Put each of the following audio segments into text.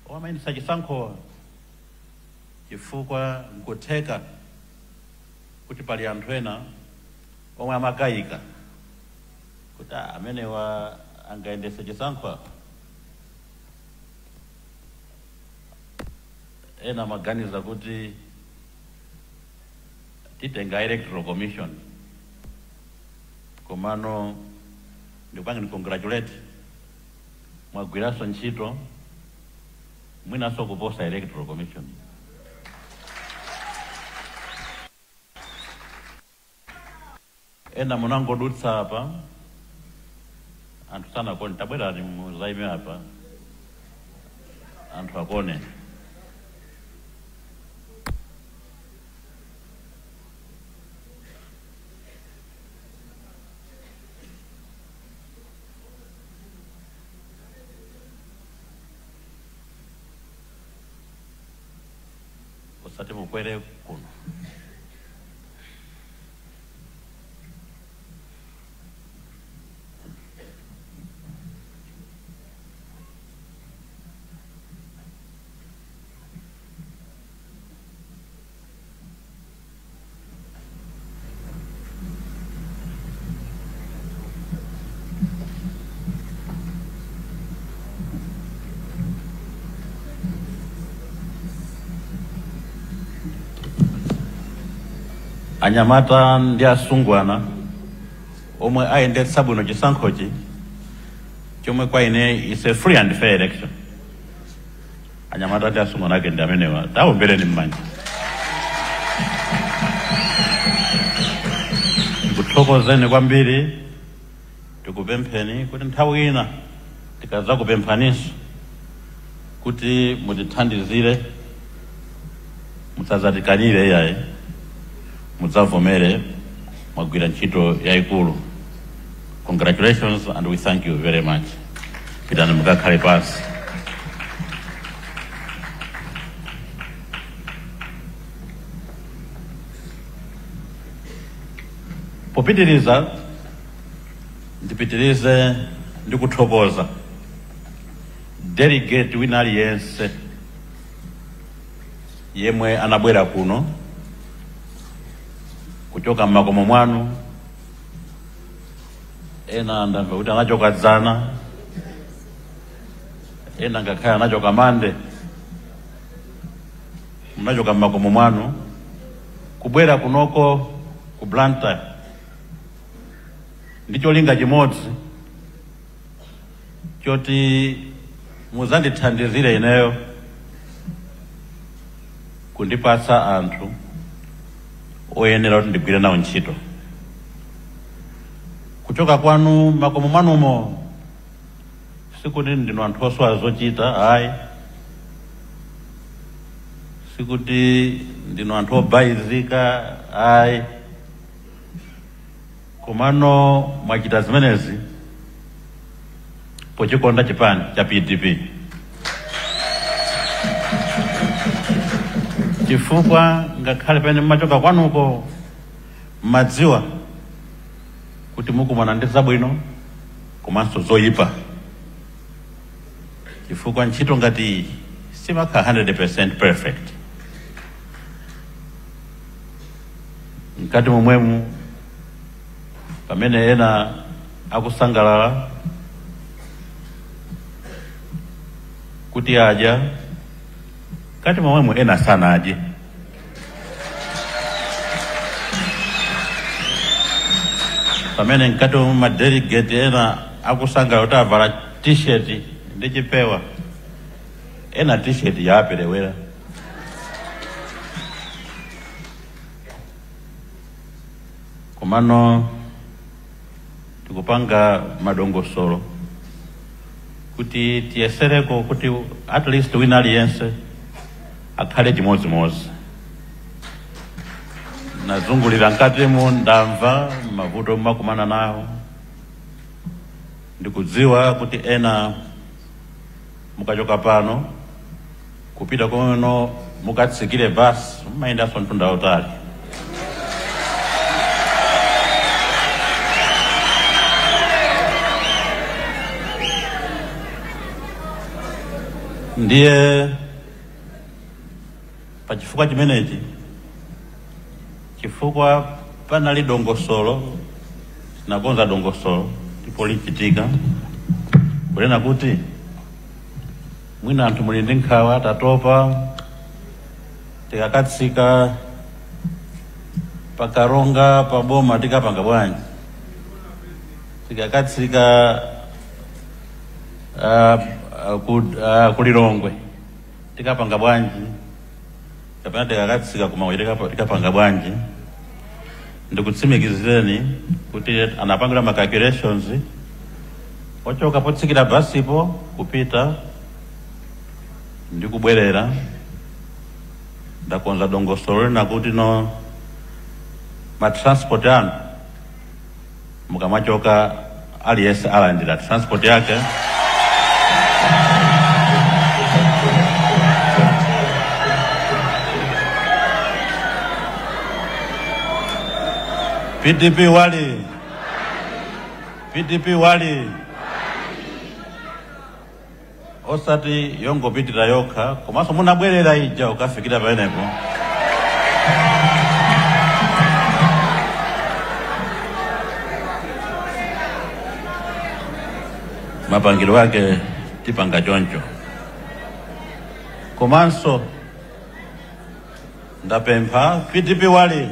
Omwe amayendetsa chisankho, chifukwa nkutheka kuti pali anthu ena omwe amakayika kuti amenewa angayendetse chisankho. Ena amaganiza kuti titenga Electoral Commission, komano ndikupange ni congratulate, mwagwiranso ntchito mwinanso kuposa Electoral Commission. Ena munangodutsa apa, anthu sanakone. Tabwerani muzaime apa anthu akone. Usati mukwere kuno. Anyamata ndi asungwana omwe ayendetsa bwino chisankhochi, chomwe kwa ine is a free and fair election. Anyamata ndi asungwana ake ndi amenewa, taombereni m'manja. Ndikuthokozeni kwambiri, tikupempheni kuti nthawi ina tikadzakupemphaninso kuti mutithandizire, musadzatikanire iyayi, mudzavomere. Mwagwira ntchito yayikulu. Congratulations and we thank you very much. Pitani mukakhale pansi. Popitiriza, ndipitirize ndi kuthokoza delegate wina aliyense yemwe anabwera kuno kuchoka mmakomo mwanu. Ena ndamva kuti anachoka dzana, ena ngakhale anachoka Mande. Munachoka mmakomo mwanu kubwera kunoko ku Blantyre ndi cholinga chimodzi choti muzandithandizire ineyo kundipatsa anthu oyenera kuti ndigwire nawo ntchito. Kuchoka kwanu makomo mwanumo, sikuti ndinu anthu osowa zochita ayi, sikuti ndinu anthu obayizika ayi, komano mwachita zimenezi pochikonda chipani cha PDP, chifukwa ngakhale pamene mmachoka kwanuko mmadziwa kuti mukumana ndi zabwino komanso zoyipa, chifukwa ntchito ngati iyi simakhala 100% perfect. Mkati momwemu, pamene ena akusangalala kuti adya, mkati momwemu ena sanadye. Pamene mkati momwe madelegate ena akusangalala kuti avala T-shirt ndi chipewa, ena T-shirt yaperewera. Komano tikupanga madongosolo kuti tiyesereko kuti at least wina aliyense akhale chimodzimodzi. Nazungulira mkatimu, ndamva mavuto makumana nawo. Ndikudziwa kuti ena mukachoka pano kupita kuno mukatsikire basi, mumayendanso mtunda wautali. Ndiye pachifukwa chimenechi, chifukwa panali dongosolo, tinakonza dongosolo ndipo lichitika kunena kuti mwina anthu muli ndi nkhawa, tatopa, tikakatsika pakaronga paboma tikapanga bwanji, tikakatsika kulilongwe tikapanga bwanji, kapena tikakatsika kumawe tikapanga bwanji. Ndikutsimikizireni kuti anapangira ma calculations ochoka potsikira basipo kupita ndi kubwerera. Ndakonza dongosolo lina kuti no ma transport anu mukamachoka aliyense alandira transport yake. PDP wali, PDP wali, osati yongopitira yokha komanso munabwerera ija ukafikira pamenepo. Mapangiro ake tipanga choncho. Komanso ndapempha PDP wali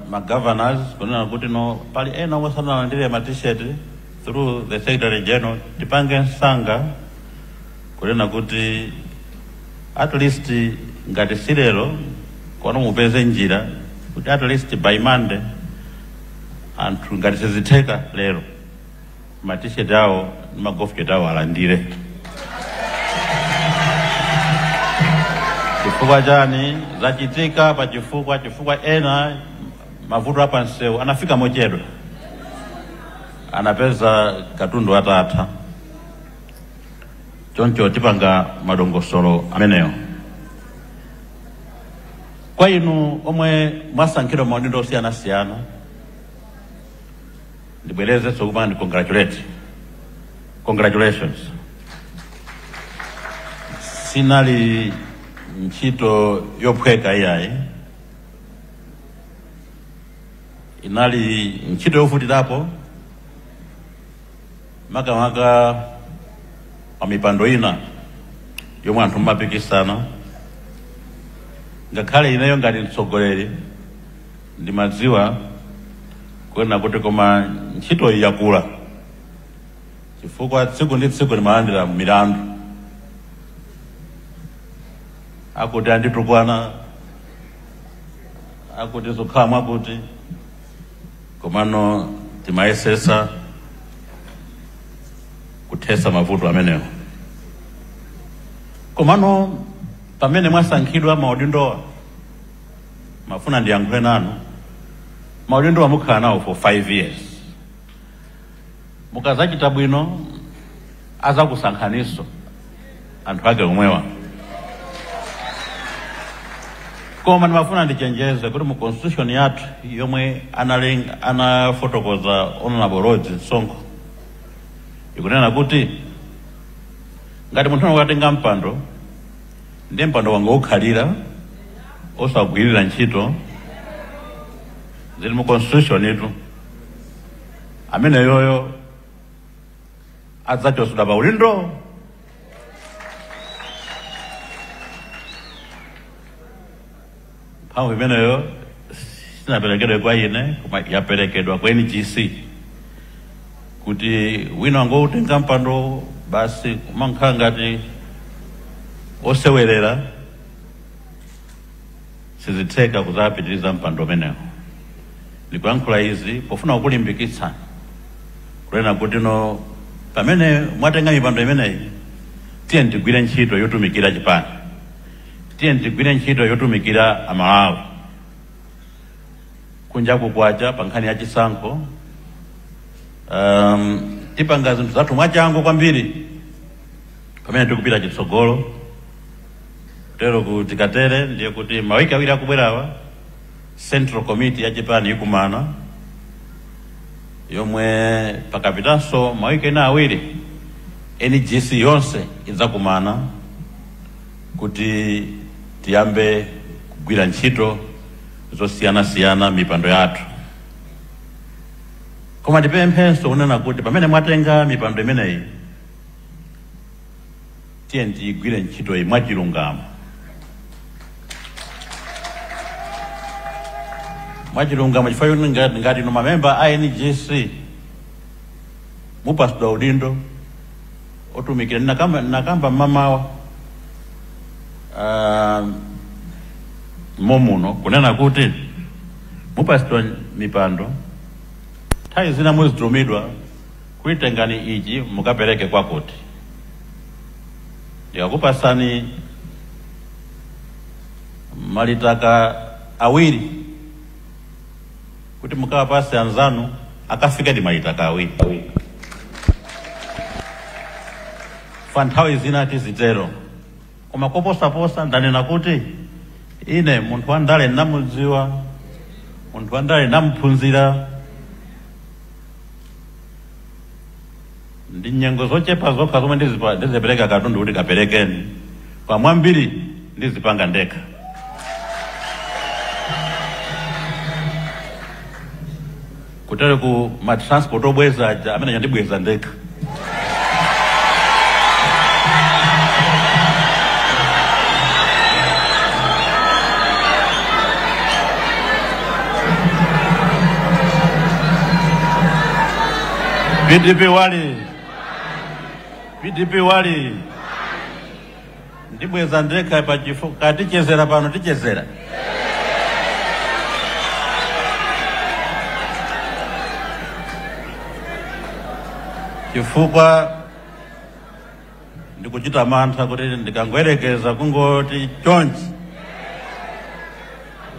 ma governors kunena kuti no pali ena omwe sanalandire ma t-shirt through the secretary general, tipange msanga kunena kuti at least ngati silero kono mupeze njira kuti at least by Monday anthu ngati sizitheka lero ma t-shirt awo ndi ma golf shirt awo alandire. Chifukwa chani zachitika? Pachifukwa chifukwa ena mavuto apa nsewu anafika mochedwa, anapeza katundu atatha. Choncho tipanga madongosolo ameneyo. Kwa inu omwe mwasankhidwa maudindo osiyanasiyana, ndibwerezenso kupanga ndi congratulate, congratulations. Sinali ntchito yophweka iyayi, inali ntchito yovutirapo makamaka pa mipando ina yomwe anthu mumapikisana. Ngakhale ineyo ngati mtsogoleri ndimadziwa kuona kuti koma ntchito iyi yakula, chifukwa tsiku ndi tsiku ndimalandira milandu akuti anditukwana, akuti zokhala mwakuti, komano timayesesa kuthesa mavuto amenewo. Komano pamene mwasankhidwa maudindowa, mafuna ndiyankhule nanu, maudindowa mukhala nawo for 5 years. Mukazachita bwino azakusankhaniso anthu ake omwewa. Koma ndimafuna ndichenjeze kuti mu constitution yathu yomwe anafotokoza Honorable Rhodes Msonkho ikunena kuti ngati munthu ukatenga mpando ndi mpando wanga ukhalira osagwirira ntchito, zili mu constitution itu, amene yoyo adzachotsedwa pa udindo. Mphamvu imeneyo sinaperekedwe kwa ine, koma yaperekedwa kwa NGC kuti wina wangoutenga mpando basi kumankhala ngati osewerera, sizitheka kuzapitiriza mpando umenewo. Ndikuyankhula izi pofuna kukulimbikitsani kunena kuti no pamene mwatenga mipando imeneyi, tiye ndigwire ntchito yotumikira chipani, tiye ndigwire ntchito yotumikira Amalawi. Kunja kukwacha pa nkhani ya chisankho, tipanga zinthu zathu mwachangu kwambiri pamene tikupita chitsogolo. Tero kuti katere ndiye kuti mawiki awiri akubwerawa Central Committee ya chipani ikumana, yomwe pakapitanso mawiki ena awiri NGC yonse idzakumana kuti tiyambe kugwira ntchito zosiyanasiyana mipando yathu. Koma ndipemphenso kunena kuti pamene mwatenga mipando imeneyi, tiye tiyigwire ntchito iyi mwachilungamo. Mwachilungamo chifukwa choti ngati inu mamemba a NGC mupasidwa udindo otumikira. Nakamba mmamawa momuno kunena kuti mupasidwa mipando, nthawi zina muzitumidwa kuitengani ichi mukapereke kwakuti, ndikakupasani malitaka awiri kuti mukawapase anzanu akafike ndi malitaka awiri. Fa nthawi zina tizitero, koma koposaposa ndanena kuti ine munthu wandale ndamudziwa, munthu wandale ndamuphunzira, ndi nyengo zochepa zokha zomwe ndizipereka katundu kuti kaperekeni, kwa mwambiri ndizipanga ndekha. Kutere ku ma transport obweza aja amene ndibweza ndekha. PDP wali, PDP wali, ndibweza ndekha pa chifuka. Tichezera pano, tichezera. Chifukwa ndikuchita mantha kuti ndikangwerekeza kungoti chonchi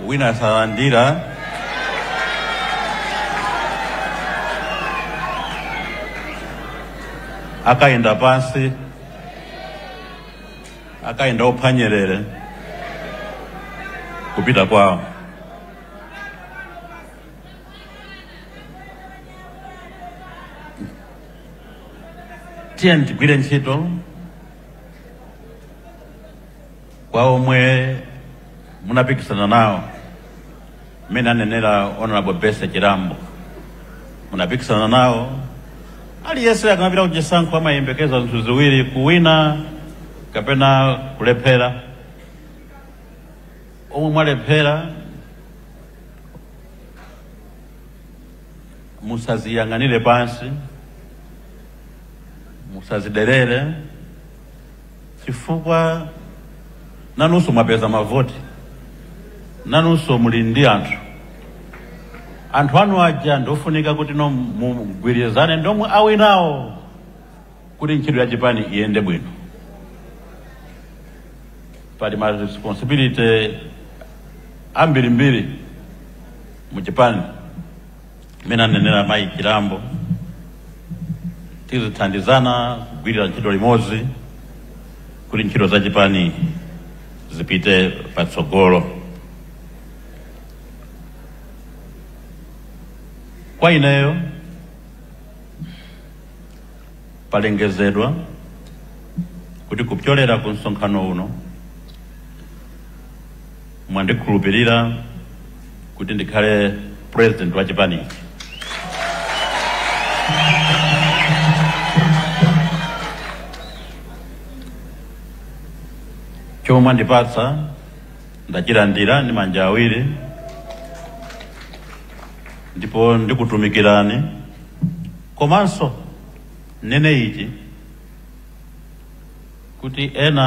wina salandira. Akaenda pansi, akaenda ophwanyerere kupita kwawo. Tiye ndigwire ntchito kwa omwe munapikisana nawo, mmene anenera Honorable Bese Chirambo, munapikisana nawo. Aliyense akamapita kuchisankho amayembekeza zinthu ziwiri, kuwina kapena kulephera. Omwe mwalephera musaziyang'anire pansi, musaziderere, chifukwa nanunso mwapeza mavoti, nanunso muli ndi anthu. Anthu anu aja ndofunika kuti no mugwirizane ndomwe awinawo kuti ntchito ya chipani iyende bwino. Pali ma responsibility ambirimbiri mu chipani, imene anenera mayi Chirambo. Tizithandizana kugwirira ntchito limodzi kuti ntchito za chipani zipite patsogolo. Kwa ineyo palengezedwa kuti kupyolera ku msonkhano uno mwandikhulupirira kuti ndikhale president wa chipani ichi. Chomwe mwandipatsa ndachilandira ndi manja awiri, ndipo ndikutumikirani. Komanso nene ichi kuti ena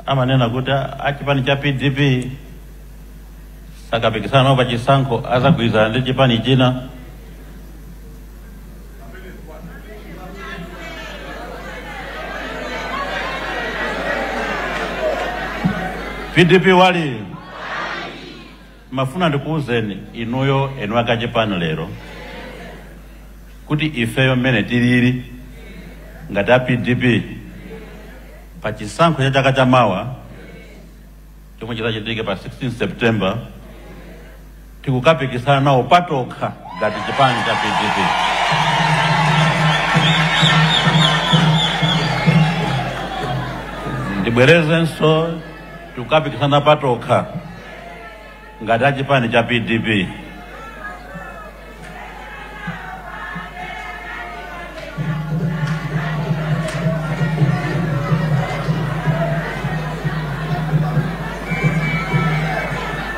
amanena kuti achipani cha PDP sakapikisana nawo pachisankho, azagwirizana ndi chipani china. PDP wali, mafuna ndikuuzeni inuyo enu akachipani lero kuti ifeyo mmene tilili ngati a PDP pa chisankho cha chaka chamawa chomwe chidzachitike pa 16 September, tikukapikisana nawo patokha ngati chipani cha PDP. Ndibwerezenso, tikukapikisana patokha ngati achipani cha PDP.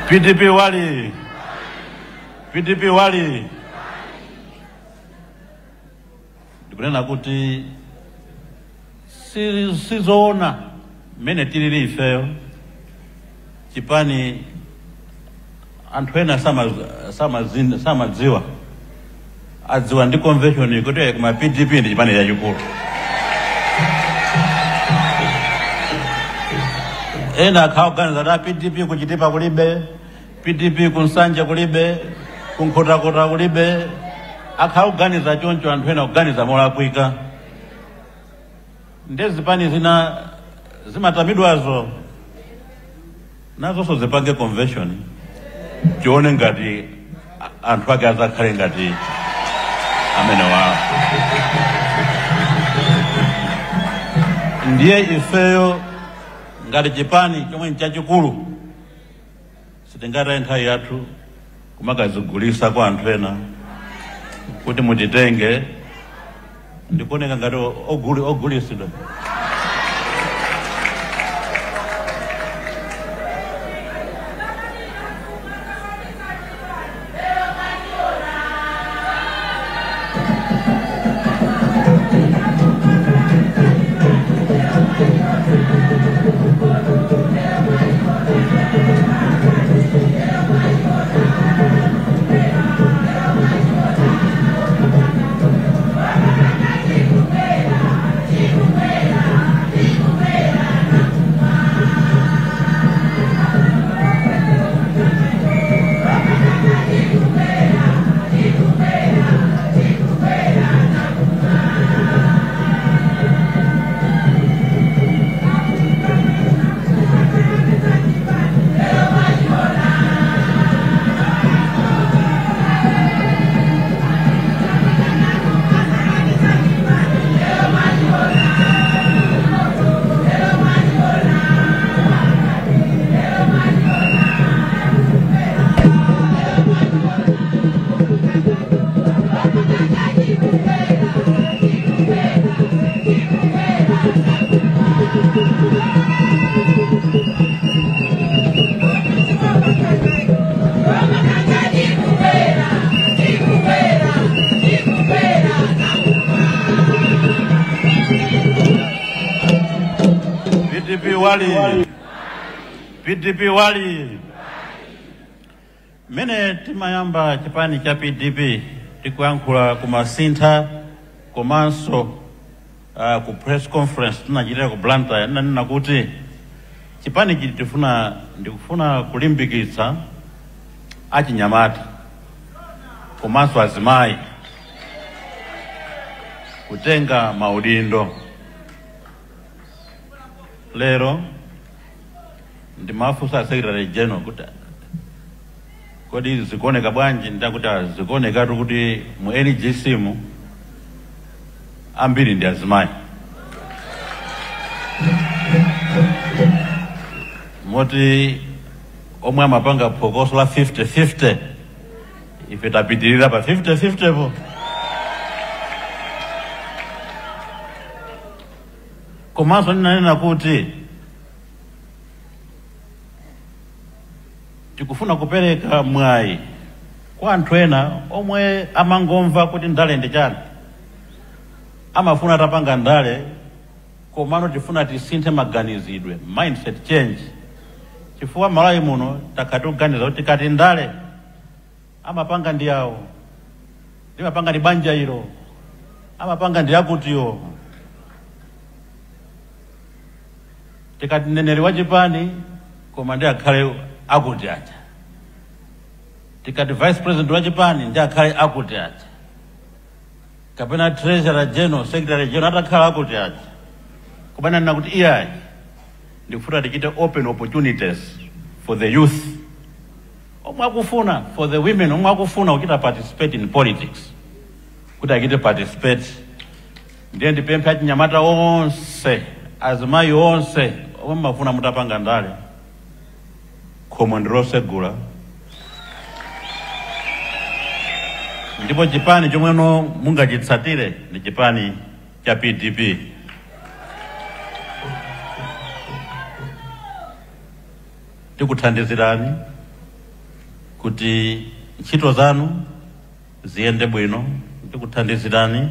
PDP wali, PDP wali. Ndikunena kuti sizoona mmene tilili ifeyo chipani, anthu ena samadziwa, adziwa ndi convention kuti koma PDP ndi chipani chachikulu. Ena akhaoganiza kuti PDP kuchitipa kulibe, PDP kunsanje kulibe, kunkhotakota kulibe. Akhaoganiza choncho anthu ena, kuganiza molakwika. Ndiye zipani zina zimatamidwazo nazonso zipange convention, tione ngati anthu ake azakhale ngati amene wawo. Ndiye ifeyo ngati chipani chomwe nchachikulu sitingataye nthawi yathu kumakazigulisa kwa anthu ena kuti mutitenge. Ndikuoneka ngati ogulisidwa. PDP wali, PDP wali. Mene timayamba chipani cha PDP tikuyankhula kumasintha komanso ku press conference tinachitira ku Blantyre, nanena kuti chipani chiti tifuna, ndikufuna kulimbikitsa achinyamata komanso azimayi kutenga maudindo. Lero ndimafunsa secretary general kuti kodi zikuoneka bwanji, ndakuti zikuonekatu kuti mu NGC mu ambiri ndi azimayi, moti omwe amapanga phokoso la 50-50 ife tapitirira pa 50-50 po. Komanso ndinanena kuti tikufuna kupereka mwayi kwa anthu ena omwe amangomva kuti ndale ndi chani, amafuna atapanga ndale, komano tifuna tisinthe maganizidwe, mindset change, chifukwa Malawi muno takati kuganiza kuti tikati ndale amapanga ndi awo, limapanga ndi banja ilo, amapanga ndi akutiyo. Tikati mneneri wa chipani koma ndi akhale akuti aja, tikati vice president wa chipani ndi akhale akuti aja, kapena treasurer general, secretary general atakhala akuti aja. Koma nena kuti iyayi, ndikufuna tichite open opportunities for the youth omwe akufuna, for the women omwe akufuna kuchita participate in politics, kuti achite participate. Ndiye ndipemphe achinyamata onse, azimayi onse Omwe mumafuna mutapanga ndale, khomo ndi losegula, ndipo chipani chomweno mungachitsatire ndi chipani cha PDP. Tikuthandizirani kuti ntchito zanu ziyende bwino, tikuthandizirani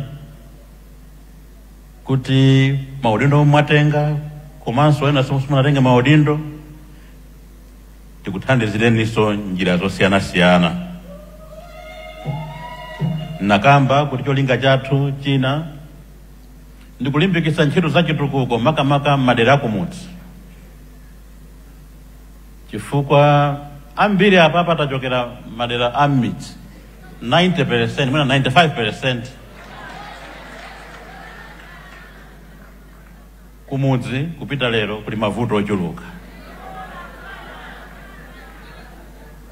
kuti maudindo mwatenga komanso ena simunatenga maudindo, tikuthandizireninso njira zosiyanasiyana. Nakamba kuti cholinga chathu china ndikulimbikitsa ntchito za chitukuko makamaka madera akumudzi, chifukwa ambiri apa tachokera madera a midzi, 90% mwina 95% kumudzi kupita lero kuli mavuto ochuluka.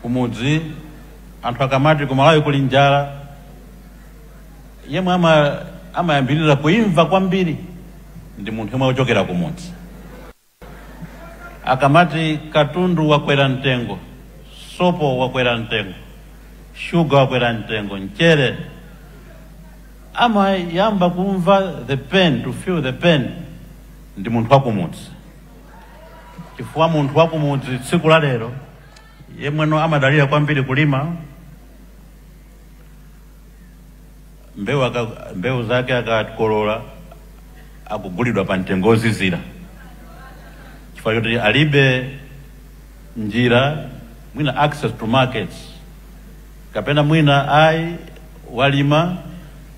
Kumudzi anthu akamati kumalawi kuli njala, yemwe amayambirira kuimva kwambiri ndi munthu yemwe akuchokera kumudzi. Akamati katundu wakwera mtengo, sopo wakwera mtengo, shuga wakwera mtengo, mchere, amayamba kumva the pain, to feel the pain ndi munthu wakumudzi. Chifukwa munthu wakumudzi tsiku la lero yemweno amadalira kwambiri kulima, mbewu zake akakolola akugulidwa pa mtengo ozizira, chifukwa choti alibe njira mwina access to markets, kapena mwina ayi walima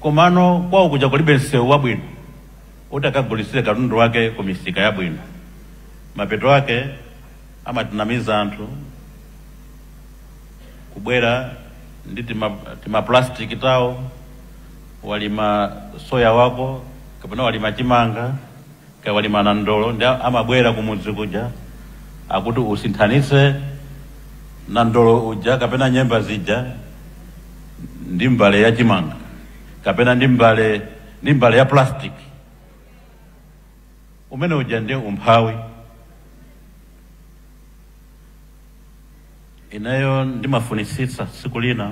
komano kwawo kuja kulibe msewu wabwino kuti akagulisire katundu wake ku misika yabwino. Mapeto ake amatinamiza anthu kubwera ndi tima plastic tawo, walima soya wako kapena walima chimanga ka walima nandolo, ndi amabwera kumudzi kuja akuti usinthanitse nandolo uja kapena nyemba zija ndi mbale ya chimanga kapena ndi mbale ya plastic. Umene uja ndi umphawi. Ineyo ndimafunisitsa tsiku lina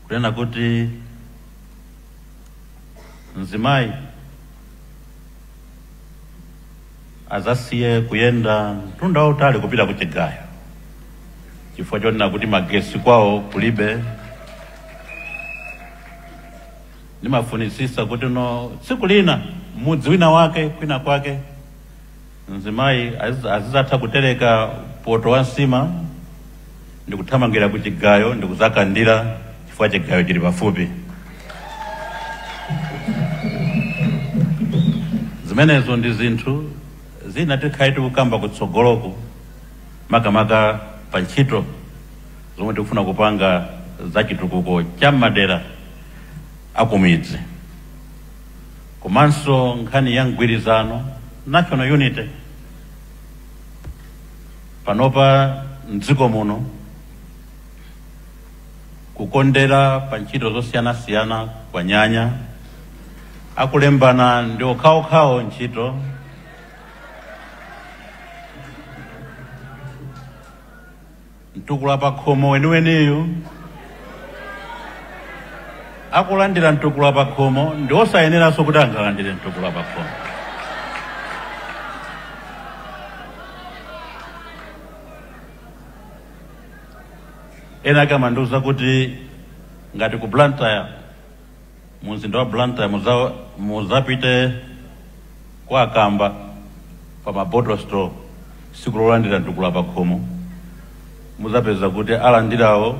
kunena kuti mzimayi azasiye kuyenda mtunda wautali kupita ku chigayo, chifukwa chonena kuti magesi kwawo kulibe. Ndimafunisisa kuti no tsiku lina mudzi wina wake kwina kwake mzimayi azizatha kutereka poto wa nsima ndikuthamangira ku chigayo ndikuzakandira, chifukwa chigayo chili pafupi. Zimenezo ndi zinthu zina tikhale tikukamba kutsogoloko, makamaka pa ntchito zomwe tikufuna kupanga za chitukuko cha madera akumidzi, komanso nkhani ya mgwirizano, national unity. Panopa mdziko muno kukondera pa ntchito zosiyanasiyana kwa nyanya, akulembana ndi okhaokhawo ntchito. Mtukula pa khomo weniweniyu akulandira mtukula pa khomo ndi osayeneranso kuti angalandire mtukula pa khomo. Ena akamandiuza kuti ngati ku Blantyre, mumzinda wa Blantyre, muzapite kwa Akamba pa ma bottle store siku lolandira mtukula pa khomo, muzapeza kuti alandirawo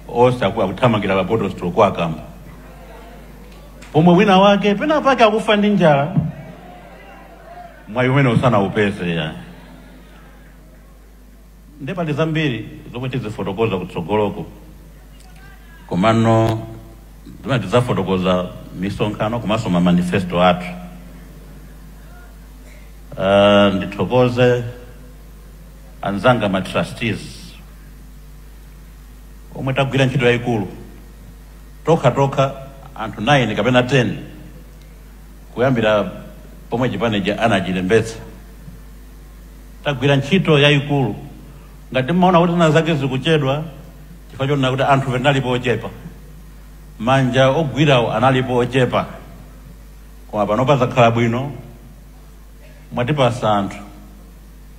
onse akuthamangira pa bottle store kwa Akamba, pomwe wina wake pena pake akufa ndi njala, mwayi umene usanaupeze ya. Ndi pali zambiri zomwe tizifotokoza kutsogoloko, komano zimene tidzafotokoza misonkhano komanso ma manifesto athu. Ndithokoze anzanga ma trustees omwe tagwira ntchito yayikulu tokha tokha anthu 9 kapena 10 kuyambira pomwe chipanichi anachilembetsa. Tagwira ntchito yayikulu. Ngati mmaona kuti zina zake zikuchedwa chifukwa chonena kuti anthu penalipo ochepa, manja ogwirawo analipo ochepa, koma panopa zakhala bwino. Mwatipasa anthu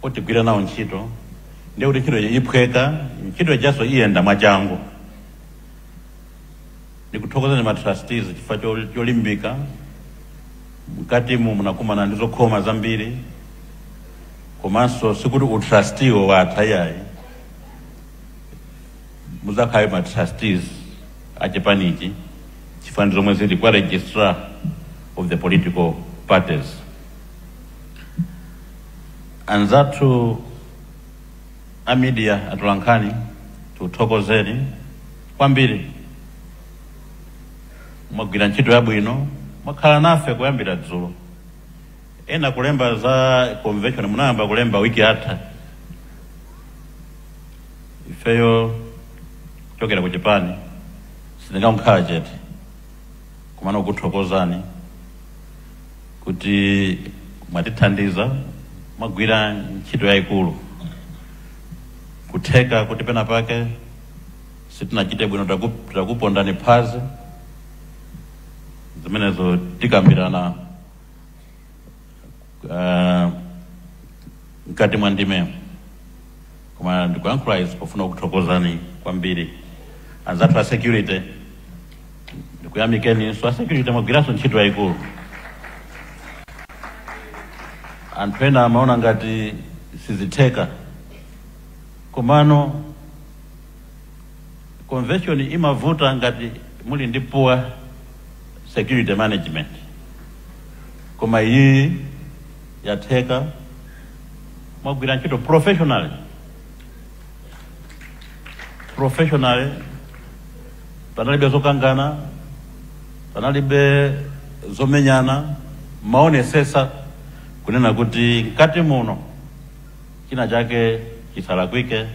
otigwira nawo ntchito, ndiye kuti ntchito iphweka, ntchito ijaso iyenda mwachangu. Ndikuthokozani ma trustees chifukwa cholimbika. Mkatimu munakumana ndi zokhoma zambiri, komanso sikuti utrusteewo watha iyayi. Muzakhale ma trustees achipanichi chifukwa ndi zomwe zili kwa Registrar of the Political Parties. Anzathu a media, atolankhani, tikuthokozeni kwambiri. Mwagwira ntchito yabwino, mwakhala nafe kuyambira dzulo. Ena kulemba za convention munayamba kulemba wiki yatha. Ifeyo kuchokera ku chipani sitingakhala chete kumana kukuthokozani kuti mwatithandiza, mwagwira ntchito yayikulu. Kutheka kuti pena pake sitinachite bwino, takupondani phazi, zimenezo tikambirana mkati mwa ndimemo, koma ndikuyankhula izi pofuna kuthokozani kwambiri. Anzathu a security, ndikuyamikeninso. A security mwagwiranso ntchito yayikulu. Anthu ena amaona ngati sizitheka, komano convention imavuta ngati muli ndi poor security management, koma iyi yatheka. Mwagwira ntchito professionally, professionally. Panalibe zokangana, panalibe zomenyana. Maonesesa kunena kuti mkati muno china chake chisalakwike,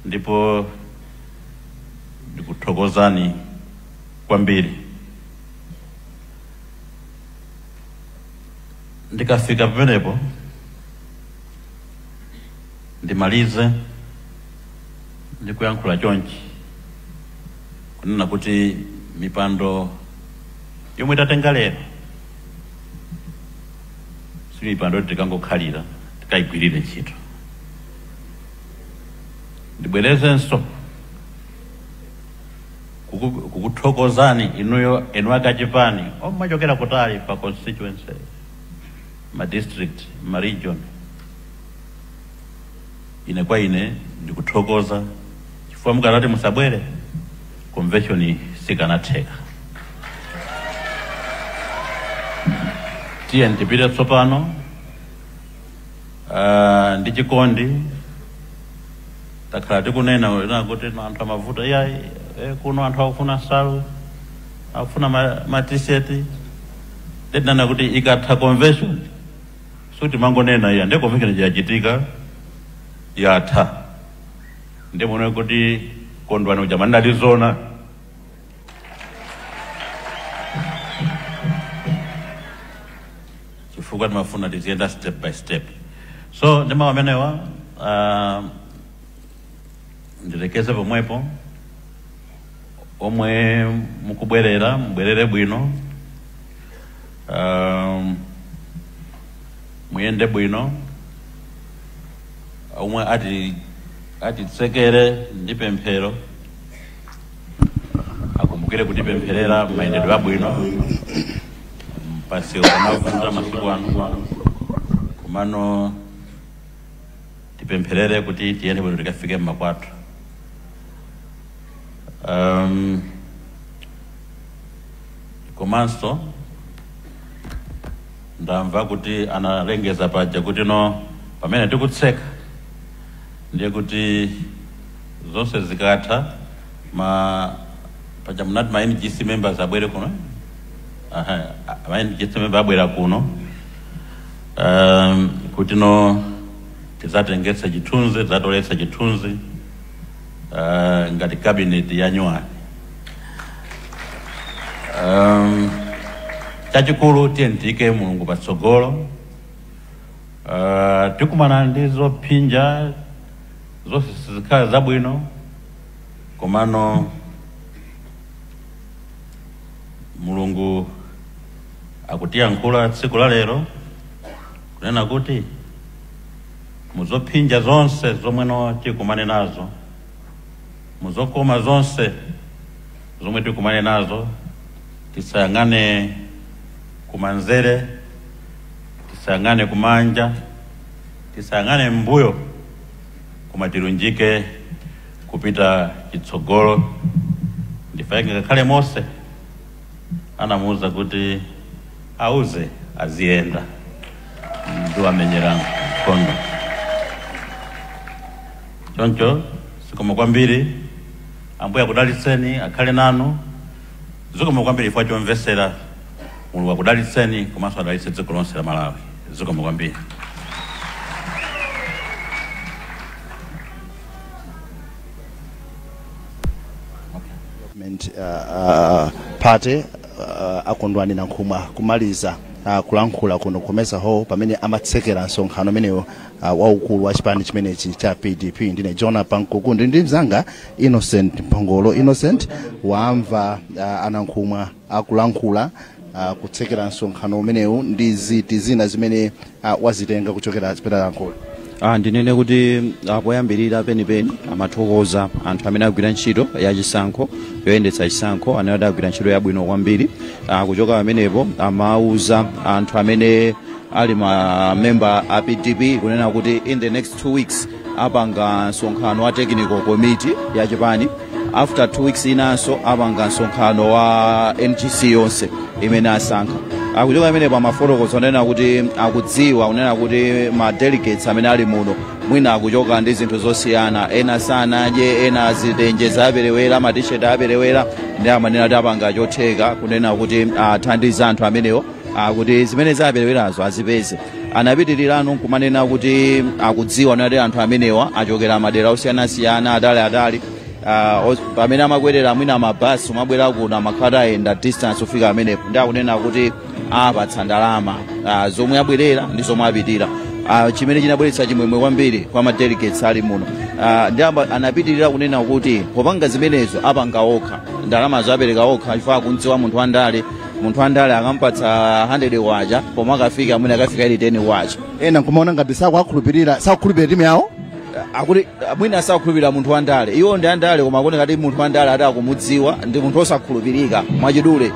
ndipo ndikuthokozani kwambiri. Ndikafika pamenepo ndimalize ndikuyankhula chonchi, kunena kuti mipando yomwe tatenga lero si mipando tikangokhalira, tikayigwirire ntchito. Ndibwerezenso kukuthokozani inuyo enu akachipani omachokera kutali pa constituency, ma district, ma region. Ine kwa ine ndikuthokoza chifukwa mukanati musabwere, convention sikanatheka. Tiye tipite tsopano ndi chikondi. Takhala tikunena na kuti anthu amavuta iyayi, kuno anthu akufuna nsalu, akufuna ma t-shirt. Tinanena kuti ikatha convention, suti mangonena iya. Ndiye convention yachitika, yatha, ndiye muone kuti Kondwani uja mandalizona, chifukwa timafuna tiziyenda step by step. So ndi mawu amenewa ndilekeze pomwepo. Omwe mukubwerera, mubwerere bwino, muyende bwino. Omwe ati atitsekere ndi pemphero akumbukire kutipempherera mayendedwe abwino mpasiwo pamavuta masiku ano, komano tipempherere kuti tiyende bwino tikafike mmakwathu. Komanso ndamva kuti analengeza paja kuti no, pamene tikutseka ndiye kuti zonse zikatha, ma paja munati ma NGC members abwere kuno. Aha, ma NGC member abwera kuno kuti no tidzatengetse chithunzi, tidzatoletsa chithunzi ngati cabinet ya nyuwani. Chachikulu, tiye tiyike Mulungu patsogolo. Tikumana ndi zophinja zonse, sizikhala zabwino, komano Mulungu akutiyankhula tsiku la lero kunena kuti muzophinja zonse zomweno tikumane nazo, muzokoma zonse zomwe tikumane nazo, tisayang'ane kumanzere, tisayang'ane kumanja, tisayang'ane mbuyo, koma tilunjike kupita chitsogolo. Ndifaike ngakhale Mose anamuuza kuti auze aziyenda ndiwamenyera nkhondo. Choncho zikomo kwambiri. Ambuye akudalitseni, akhale nanu. Zikomo kwambiri chifukwa chomvesera. Mulungu akudalitseni komanso adalitse dziko lonse la Malawi. Zikomo kwambiri. Development Party, Akondwani Nankhumwa kumaliza kulankhula kuno Comesa Hall pamene amatsekera msonkhano umenewo waukulu wa chipani chimenechi cha PDP. Ndine Jona Pankuku, ndi mzanga Innocent Mphongolo. Innocent, wamva anankhumwa akulankhula kutsekera msonkhano umenewu, ndi ziti zina zimene wazitenga kuchokera zimene alankhula? Ndinene kuti poyambirira penipeni amathokoza anthu amene agwira ntchito ya chisankho, yoyendetsa chisankho, amene adagwira ntchito yabwino kwambiri. Kuchoka pamenepo amauza anthu amene ali ma member a PDP kunena kuti in the next 2 weeks apanga msonkhano wa technical committee ya chipani. After 2 weeks inanso apanga msonkhano wa NGC yonse imene asankha. Akuchoka pamenepo amafotokoza kunena kuti akudziwa kunena kuti ma delegates amene ali muno mwina akuchoka ndi zinthu zosiyana, ena sanadye, ena zitenje zaperewera, matisheti aperewera, ndi amanena kuti apanga chotheka kunena kuti athandize anthu amenewo kuti zimene zaperewerazo azipeze. Anapitirira nkumanena kuti akudziwa kuti anthu amenewa achokera madera osiyanasiyana atali atali. Pamene amakwerera mwina mabasi umabwera kuno amakhala ayenda distance kufika amenepo, ndi akunena kuti apatsa ndalama zomwe abwerera ndi zomwe apitira, chimene chinabweretsa chimwemwe kwambiri kwa ma delegates ali muno. Ndi anapitirira kunena kuti popanga zimenezo apanga okha, ndalamazo apereka okha, chifukwa akundziwa munthu wandale. Munthu wandale akampatsa 100 kwacha, pomwe akafika mwina akafika ili 10 kwacha. Ena nkumaona ngati sakukhulupirira, sakukhulupirira timu yawo. Akuti mwina sakukhulupirira munthu wandale. Iwo ndi andale, koma akuoneka kuti munthu wandale ati akumudziwa ndi munthu osakhulupirika. Mwachidule,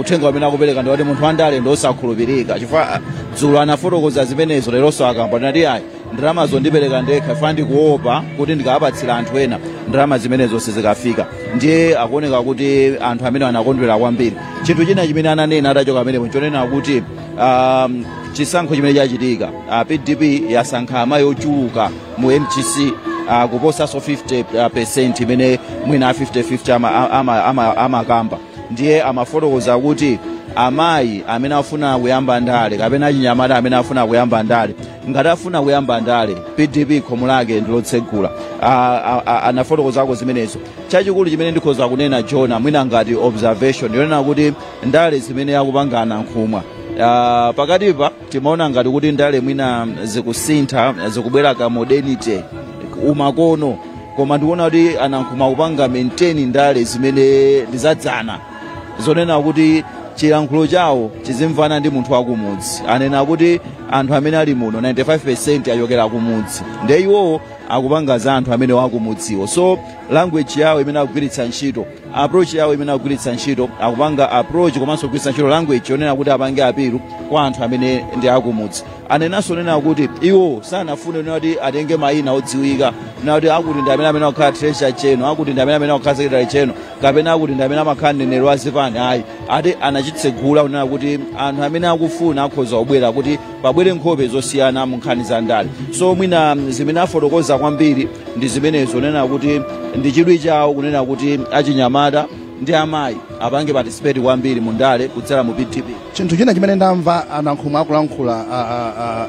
uthenga umene akupereka ndi kuti munthu wandale ndi osakhulupirika, chifukwa dzulo anafotokoza zimenezo, leronso akamba nati ayi, ndalamazo ndipereka ndekha chifukwa ndikuopa kuti ndikawapatsira anthu ena ndalama zimenezo sizikafika. Ndiye akuoneka kuti anthu amene anakondwera kwambiri. Chinthu china chimene ananena atachoka pamenepo nchonena kuti chisankho chimene chachitika, PDP yasankha amayi ochuluka mu MGC, kuposanso 50 percent imene mwina a 50-50 amakamba. Ndiye amafotokoza kuti amayi amene afuna kuyamba ndale kapena achinyamata amene afuna kuyamba ndale, ngati afuna kuyamba ndale, PDP khomo lake ndilotsegula. Anafotokozako zimenezo. Chachikulu chimene ndikhoza kunena, Jona, mwina ngati observation yonena kuti ndale zimene akupanga Anankhumwa, pakatipa timaona ngati kuti ndale mwina zikusintha, zikubwera ka modernity, umakono, koma ndikuona kuti Anankhumwa akupanga maintain ndale zimene ndizadzana, zonena kuti chilankhulo chawo chizimvana ndi munthu wakumudzi. Anena kuti anthu amene ali muno 95% achokera kumudzi, ndiye iwowo akupanga za anthu amene wakumudziwo. So language yawo imene akugwiritsa ntchito, approach yawo imene akugwiritsa ntchito, akupanga approach komanso kugwiritsa ntchito language yonena kuti apange appeal kwa anthu amene ndi akumudzi. Anenanso nena kuti iwo sanafune nena kuti atenge mayina odziwika, nena kuti akuti ndi amene akukhala treasurer general, akuti ndi amene akukhala secretary general, kapena akuti ndi amene amakhala mneneri wa zipani. Ayi, ati anachitsegula kunena kuti anthu amene akufuna akhoza kubwera, kuti pabwere nkhope zosiyana mu nkhani za ndale. So mwina zimene afotokoza kwambiri ndi zimenezo, nena kuti ndi chidwi chawo kunena kuti achinyamata ndi amayi apange participate kwambiri mu ndale kudzera mu PDP. Chinthu china chimene ndamva Anankhumwa akulankhula,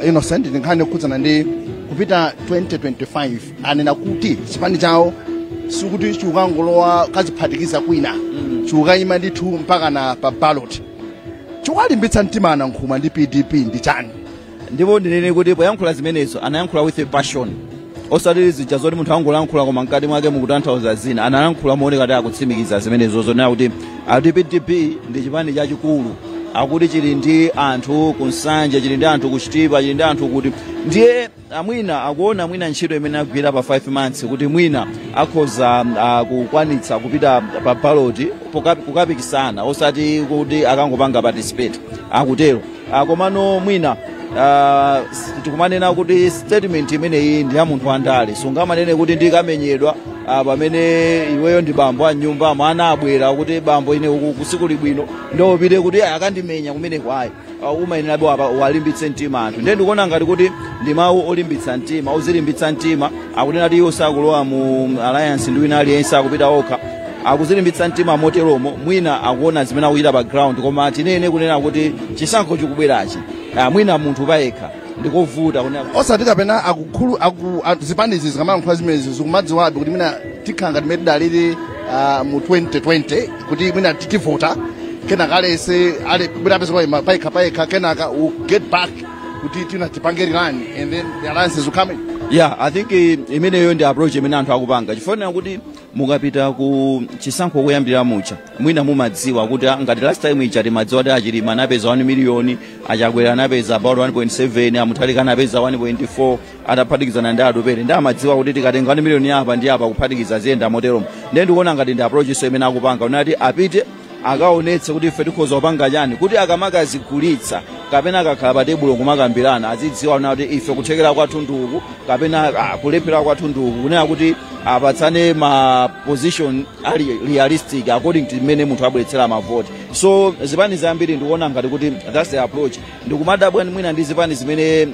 Innocent, ndi nkhani yokhudzana ndi kupita 2025. Anena kuti chipani chawo sikuti chikukangolowa kaziphatikiza kwina, chikukayima ndithu mpaka na pa ballot. Chikuwalimbitsa mtima aNankhumwa ndi PDP ndi chani? Ndipo ndinene kuti poyankhula zimenezo anayankhula with a passion, osati zija zoti munthu angolankhula koma mkati mwake mukutanthauza zina. Anayankhula mooneka kuti akutsimikiza zimenezo, zonena kuti akuti PDP ndi chipani chachikulu, akuti chili ndi anthu ku Nsanje, chili ndi anthu ku Chitipa, chili ndi anthu kuti. Ndiye amwina akuona mwina ntchito imene agwira pa 5 months kuti mwina akhoza kukwanitsa kupita pa ballot kukapikisana, osati kuti akangopanga participate, akutero. Komano mwina tikumanena kuti statement imeneyi ndi ya munthu wandale. Sungamanene kuti ndikamenyedwa pamene iweyo ndi bambo a nyumba, mwana abwera kuti, "Bambo, ine uku kusikuli bwino," ndopite kuti akandimenya kumeneko. Ayi, umayenerabe walimbitse mtima anthu. Ndiye ndikuona ngati kuti ndi mawu olimbitsa mtima, ozilimbitsa mtima. Akunena kuti iwo sakulowa mu alliance ndi wina aliyense, akupita okha. Akuzilimbitsa mtima moteromo, mwina akuona zimene akuchita pa ground. Koma tinene kunena kuti chisankho chikubwerachi, mwina munthu payekha ndikovuta kunena. Osati kapena akukhulu aku zipanizi zikamalankhula zimenezi zikumadziwabe kuti mwina tikhala ngati mmene tidalili mu 2020, kuti mwina titivota, kenaka alese ale kubwera apeza payekha payekha, kenaka we get back kuti tina tipange rerun and then the alliances will come in? Yeah, I think imeneyo ndi approach imene anthu akupanga, chifukwa kuti mukapita ku chisankho kuyambira mucha, mwina mumadziwa kuti ngati last time ija timadziwa kuti aChilima anapeza 1 million, aChakwera anapeza about 1.7, aMutharika anapeza 1.4 ataphatikizana ndi Atupele, ndi amadziwa kuti tikatenga 1 million apa ndi apa kuphatikiza ziyenda moteromo. Ndiye ndikuona ngati ndi approach so imene akupanga unati apite akaonetse kuti ife tikhoza kupanga chani, kuti akamakazigulitsa kapena akakhala pa tebulo kumakambirana azidziwa kuti ife kuthekera kwathu nduku kapena kulephera kwathu nduku, kunena kuti apatsane ma position ali realistic according to mmene munthu abweretsera mavoti. So zipani zambiri ndikuona ngati kuti that's the approach. Ndikumadabwa mwina ndi zipani zimene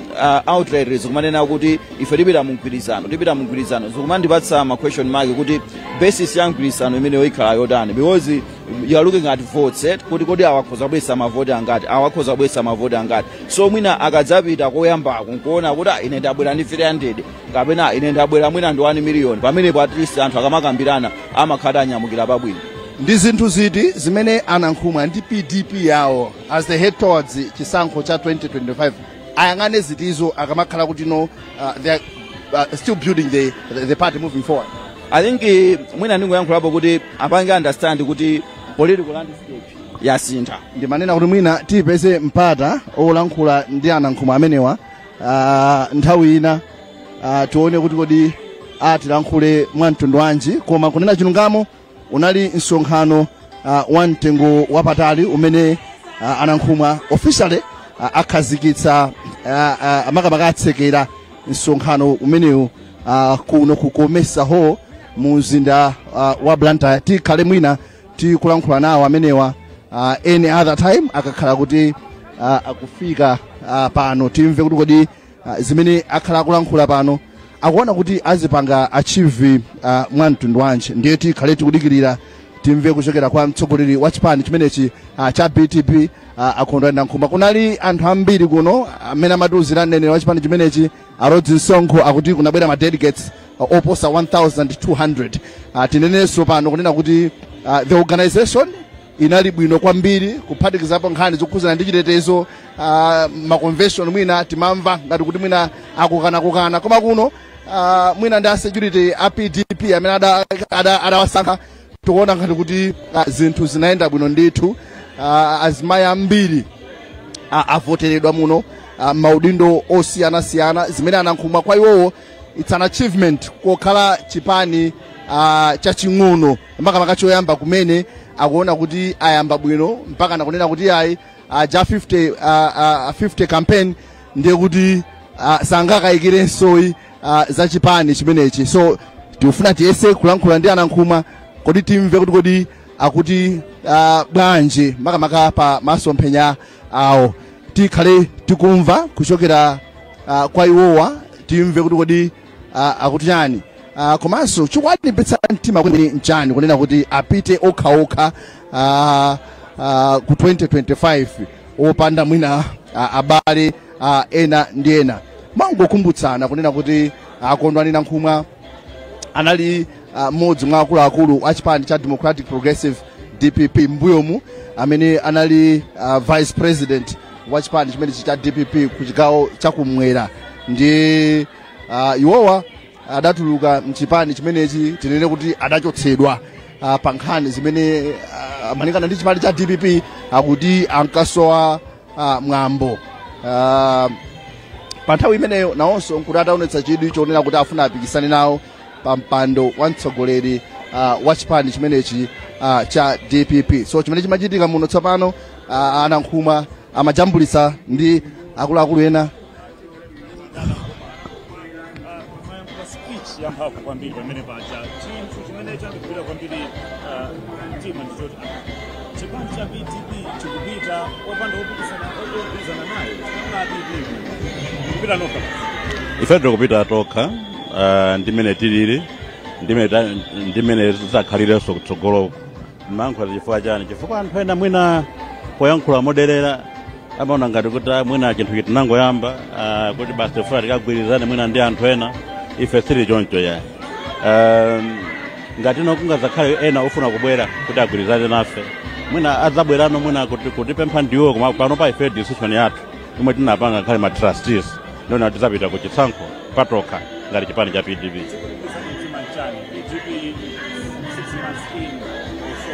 outright zikumanena kuti ife tipita mu mgwirizano, tipita mu mgwirizano. Zikumandipatsa ma question mark kuti basis ya mgwirizano imeneyo ikhala yotani, because you are looking at votes, eh? Kuti kodi awakhoza kubweretsa mavoti angati, awakhoza kubweretsa mavoti angati? So mwina akadzapita koyambako nkuona kuti ine ndabwera ndi 300 kapena ine ndabwera mwina ndi 1 million, pamenepo at least anthu akamakambirana amakhala anyamukira pabwino. Ndi zinthu ziti zimene aNankhumwa ndi PDP yawo, as they head towards chisankho cha 2025, ayang'ane zitizo akamakhala kuti no, they are still building the party moving forward? I think mwina ndingoyankhulapo kuti apange understand kuti political landscape yasintha. Ndimanena kuti mwina tiyipeze mpata olankhula ndi aNankhumwa amenewa nthawi ina, tione kuti kodi atilankhule mwa mtundu wanji. Koma kunena chilungamo, unali msonkhano wa mtengo wapatali umene aNankhumwa officially akhazikitsa, makamaka atsekera msonkhano umenewu kuno ku Comesa Hall mu mzinda wa Blantyre. Tikhale mwina tikulankhula nawo amenewa any other time akakhala kuti akufika pano, timve kuti kodi zimene akhala akulankhula pano akuona kuti azipanga achieve mwa mtundu wanji. Ndiye tikhale tikudikirira timve kuchokera kwa mtsogoleri wa chipani chimenechi cha PDP, aKondwani Nankhumwa. Kunali anthu ambiri kuno amene amatiuzira mneneri wa chipani chimenechi aRodzi Msonkho, akuti kunabwera ma delegates oposa 1200. Tinenenso pano kunena kuti the organization inali bwino kwambiri, kuphatikizapo nkhani zokhuzana ndi chitetezo. Ma convention mwina timamva ngati kuti mwina akukanakukana, koma kuno mwina ndi a security a PDP amene adawasankha, tikuona ngati kuti zinthu zinayenda bwino ndithu. Azimayi ambiri avoteredwa muno maudindo osiyanasiyana, zimene aNankhumwa kwa iwowo it's an achievement kokhala chipani chaching'ono, makamaka choyamba kumene. Akuona kuti ayamba bwino mpaka nakunena kuti ayi, ja 50 campaign, ndiye kuti sangakayikirensoyi za chipani chimenechi. So tikufuna tiyese kulankhula ndi aNankhumwa, kodi timve kuti kodi akuti bwanji makamaka pa masomphenya awo. Tikhale tikumva kuchokera kwa iwowa, timve kuti kodi akuti chani, komanso chikuwalimbitsa mtima kweni nchani kunena kuti apite okhaokha ku 2025 opanda mwina abale ena ndi ena. Mangokumbutsana kunena kuti aKondwani Nankhumwa anali mmodzi mwa akuluakulu a chipani cha Democratic Progressive, DPP. DPP mbuyomu, amene anali vice president wa chipani chimenechi cha DPP ku chigawo chakumwera. Ndi iwowa adatuluka mchipani chimenechi, tinene kuti adachotsedwa pa nkhani zimene malingana ndi chipani cha DPP akuti ankasowa mwambo. Pa nthawi imeneyo nawonso nkuti ataonetsa chidwi chonena kuti afuna apikisane nawo pa mpando wa mtsogoleri wa chipani chimenechi cha DPP. So chimene chimachitika muno tsopano, anankhumwa amajambulitsa ndi akuluakulu ena. Speech yamphamvu kwambiri pamene paja. Chinthu chimene chandigwira kwambiri mtima ndichoti chipani cha PDP chikupita opanda opikisana ogwirizana nayo. Tinaona PDP kupita nokha. Ife tikupita tokha, ndimene tilili, ndimene zizakhalirenso kutsogoloko. Mayankhula chifukwa chani? Chifukwa anthu ena mwina poyankhula moderera amaona ngati kuti mwina chinthu chitinangoyamba, kuti basi tifuna tikagwirizane mwina ndi anthu ena. Ife sili choncho ya. Ngati ino kungazakhale ena ofuna kubwera kuti agwirizane nafe, mwina adzabwerano mwina kuti kutipempha ndiwo. Koma pano pa ife decision yathu imwe tinapanga khale ma trustees ndiona tidzapita ku chisankho patokha ngati chipani cha PDP. Chikulimbikitsani mtima nchani, PDP 6 months in or so,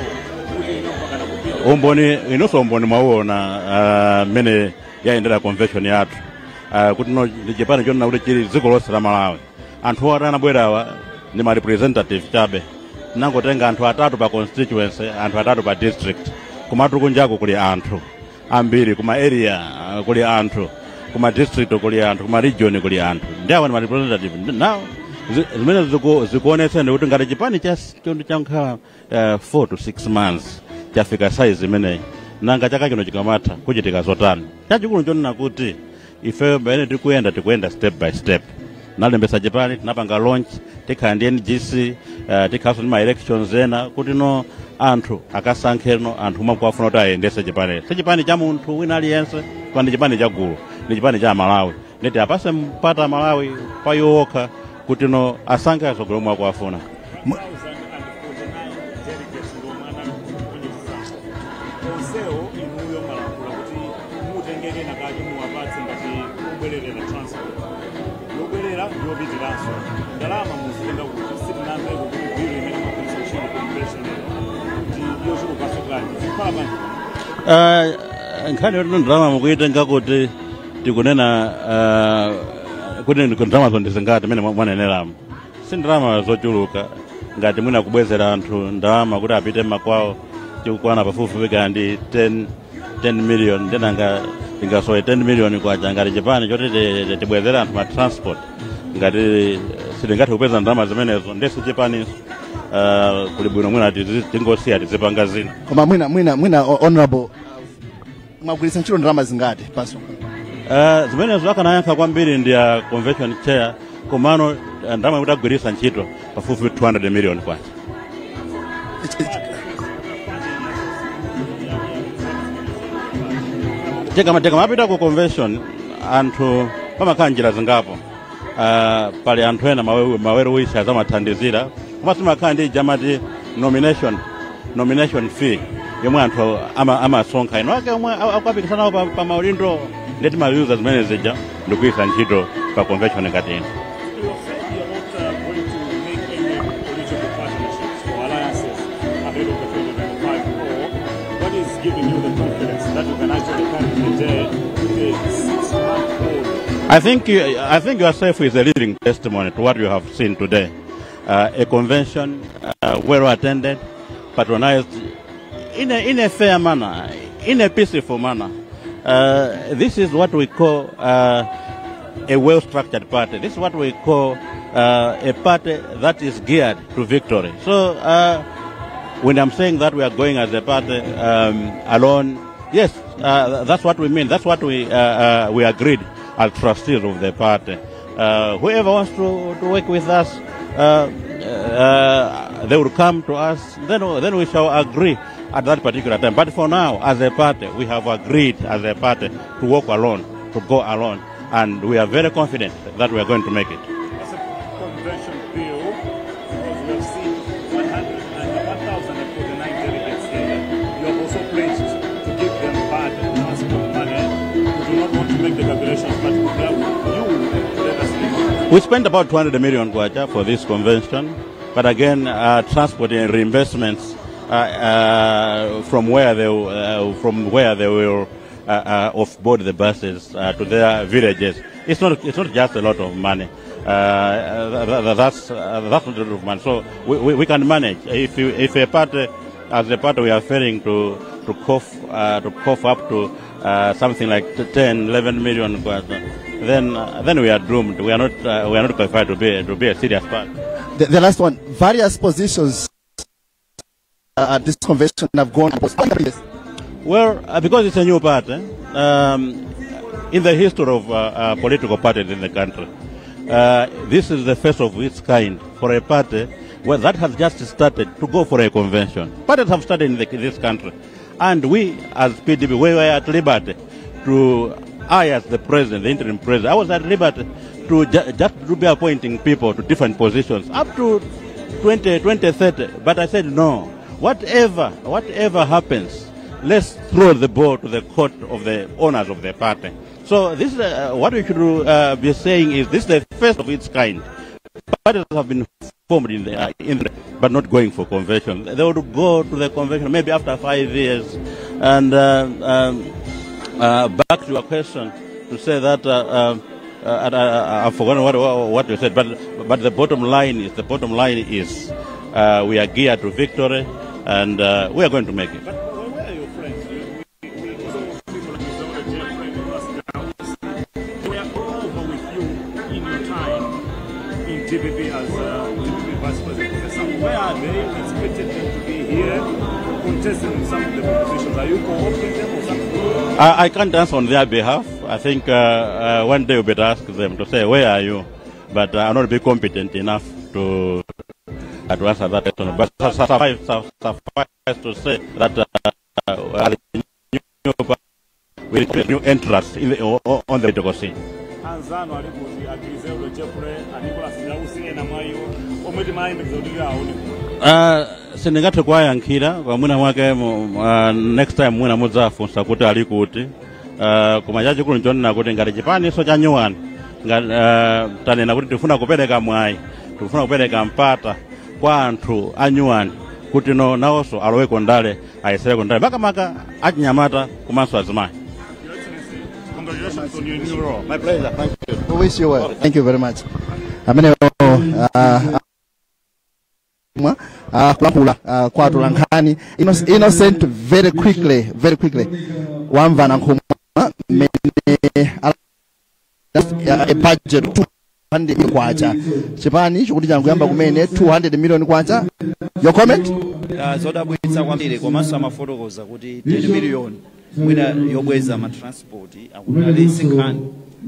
kuti ino mpakana kupita? Umboni inonso, umboni mwauona mmene yayendera convention yathu, kuti no ndi chipani chonena kuti chili dziko lonse la Malawi. Anthu oti anabwerawa ndi ma representative chabe. Tinangotenga anthu atatu pa constituency, anthu atatu pa district, komatu kunjaku kuli anthu ambiri, kuma area kuli anthu, kuma district kuli anthu, kuma region kuli anthu. Ndi awa ndi ma representative. Now zimene zikuonetseni kuti ngati chipani cha chondi chankhala 4 to 6 months chafika size imeneyi, nanga chaka chino chikamatha kuchitika zotani? Chachikulu chonena kuti ife pamene tikuyenda, tikuyenda step by step. Tinalembesa chipani, tinapanga launch, tikhala ndi NGC, tikhalanso ndi ma elections ena kuti no anthu akasankheno anthu omwe akuwafuna kuti ayendese chipani. Si chipani cha munthu wina aliyense, koma ndi chipani cha gulu, ndi chipani cha Malawi. Nditi apase mpata Malawi pa iwo okha kuti no asankhe atsogoleri omwe akuwafuna. 1049 delegates ndomwe anali kwenye chisankho. Onsewo inuyo malankhula kuti mutengeke nakake muwapatse ngati obwererera transport yobwerera yopitiranso. Ndalama muzitenga kuti? Sitinamveko kuti bill imene mwagwiritsa ntchito convention ino ndi yochulukanso bwanji, zikukhala bwanji? Nkhani yoti ndalama mukuitenga kuti, tikunena kuti ndalamazo ndizingati mene mwaneneramo, si ndalama zochuluka. Ngati mwina kubwezera anthu ndalama kuti apite makwawo, chikukwana pafupifupi kaya ndi 10 million. Ndenanga tingasowe 10 million kwacha ngati chipani choti tibwezere anthu ma transport? Ngati sitingathe kupeza ndalama zimenezo, ndesi chipaninso kuli bwino mwina tingosiya tizipanga zina. Koma mwina honorable, mwagwiritsa ntchito ndalama zingati paso? Zimenezo akanayankha kwambiri ndi ya convention chair. Komano ndalama kuti agwiritsa ntchito pafupifupi 200 million kwacha. Tikamapita ku convention, anthu pamakhala njira zingapo. Pali anthu ena ma well wishers amathandizira, koma simakhala ndi jamati nomination fee yomwe anthu amasonkha ino ake omwe akupikisanawo pa maudindo. Ndi timayuza zimene zija ndikuyisa ntchito pa convention ngati ino. You have said you're not going to make any political partnerships or alliances ahead of the 2025 poll. What is giving you the confidence that you can actually carry the day with a 6-month-old? I think yourself is a living testimony to what you have seen today. A convention well attended, patronized in a fair manner, in a peaceful manner. This is what we call a well-structured party. This is what we call a party that is geared to victory. So when I'm saying that we are going as a party alone, yes, that's what we mean. That's what we agreed as trustees of the party. Whoever wants to work with us, they will come to us. Then we shall agree at that particular time. But for now, as a party, we have agreed as a party to work alone, to go alone, and we are very confident that we are going to make it. That's a convention bill, because we have seen 100 and 1,049 delegates here. make the calculations, but we would love you to let us know. We spent about 200 million kwacha for this convention, but again, transport and reimbursements from where they will offboard the buses to their villages. It's not just a lot of money. That's not a lot of money. So we can manage. If a party, as a party, we are failing to cough up to something like 10, 11 million kwacha, then we are doomed. We are not qualified to be a serious party. The last one, various positions at this convention have gone. Well, because it's a new party, in the history of political parties in the country, this is the first of its kind for a party, well, that has just started to go for a convention. Parties have started in this country. And we, as PDP, we were at liberty to, I as the president, the interim president, I was at liberty to just to be appointing people to different positions up to 20, 2030. But I said no. Whatever happens, let's throw the ball to the court of the owners of the party. So this is what we should be saying is this is the first of its kind. Parties have been formed in the, but not going for convention. They would go to the convention maybe after 5 years. And back to your question, to say that I've forgotten what you said, but the bottom line is we are geared to victory, and we are going to make it. But where are your friends? We saw people like Mr. Jeffrey, Nicholas Dawes. They were all over with you in your time in DPP as DPP Vice President. Professor, where are they? We expected them to be here contesting some of the propositions. Are you co-opting them or something? I can't answer on their behalf. I think one day we better ask them to say, "Where are you?" But I'll not be competent enough to answer that question. But suffice to say that with new entrants on the political scene. Anzanu ali kuti, a Griselda Jeffrey, a Nicholas Dausi, ena mwa iwo omwe timayembekeza kuti aone? Sindingathe kuwayankhira kwa mwina mwake next time mwina mudzafunsa kuti ali kuti. Koma chachikulu nchonena kuti ngati chipaniso cha nyuwani tanena kuti tifuna kupereka mwayi, tikufuna kupereka mpata kwa anthu anyuwani kuti no nawonso aloweko ndale, ayesereko ndale, makamaka achinyamata komanso azimayi. Your Excellency, congratulations on your new role. My pleasure, thank you. We wish you well. Thank you very much. Amene mwa kulankhula kwa atolankhani. Innocent, very quickly, very quickly, wamva Nankhumwa mmene a budget 200 kwacha, chipani chikuti changuyamba kumene, 200 million kwacha. Your comment? Zodabwitsa kwambiri, komanso amafotokoza kuti 10 million mwina yobweza ma transport akuti sinkhani.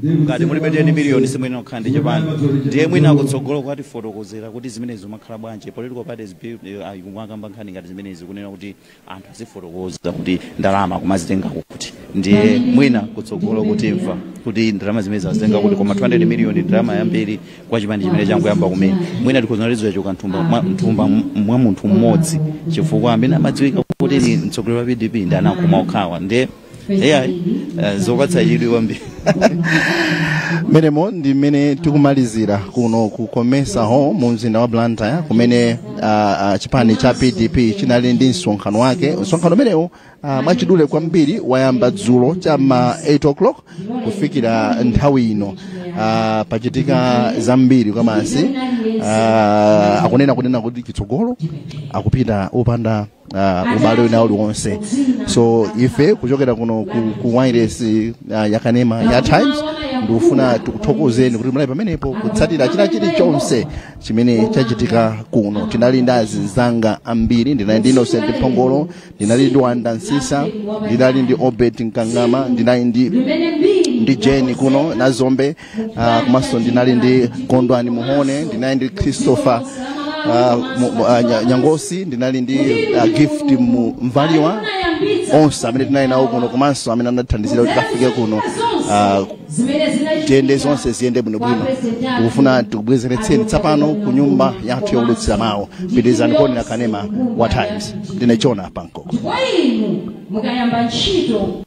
Ngati mulibe 10 million, simwina kukhala ndi chipani. Ndiye mwina kutsogolo kwatifotokozera kuti zimenezi zimakhala bwanji, political parties bill akamba nkhani ngati zimenezi, kunena kuti anthu azifotokoza kuti ndalama kumazitenga kuti. Ndiye mwina kutsogolo kutimva kuti ndalama zimene azitenga kuti. Koma 200 million ndalama yambiri kwa chipani chimene changoyamba kumene. Mwina tikhozanalizo yachoka mthumba mwa munthu mmodzi, chifukwa amene amadziwika kuti ni mtsogoleri wa PDP ndi a Nankhumwa okhawa. Ndiye eya, zopatsa chidwi kwambiri. Menemo ndi mmene tikumalizira kuno ku Comesa Hall mu mzinda wa Blantyre, kumene chipani cha PDP chinali ndi msonkhano wake. Msonkhano umenewu, mwachidule kwambiri, wayamba dzulo cha ma 8 o'clock kufikira nthawi ino. Pachitika zambiri kwamasi. Akunena kunena kuti chitsogolo akupita opanda ubale wina uliwonse. So ife kuchokera kuno ku wireless yakanema ya Times, ndikufuna tikuthokozeni kuti munali pamenepo kutsatira china chilichonse chimene chachitika kuno. Tinali ndi azinzanga ambiri. Ndinali ndi Innocent Mphongolo, ndinali ndi Wanda Nsisa, ndinali ndi Obert Mkangama, ndinali ndi Jeni kuno na Zombe, komanso ndinali ndi Kondwani Muhone, ndinali ndi Christopher Nyangosi, ndinali ndi Gift Mvaliwa, onse amene tinali nawo kuno komanso amene anathandizira kuti tafike kuno, tiyende zonse ziyende bwinobwino. Tikufuna tikubwezeretseni tsapano ku nyumba yathu yowulutsira mawu. Pitirizani kuonera kanema wa Times. Ndine Jona Pankoko. Ndipo inu mukayamba ntchito.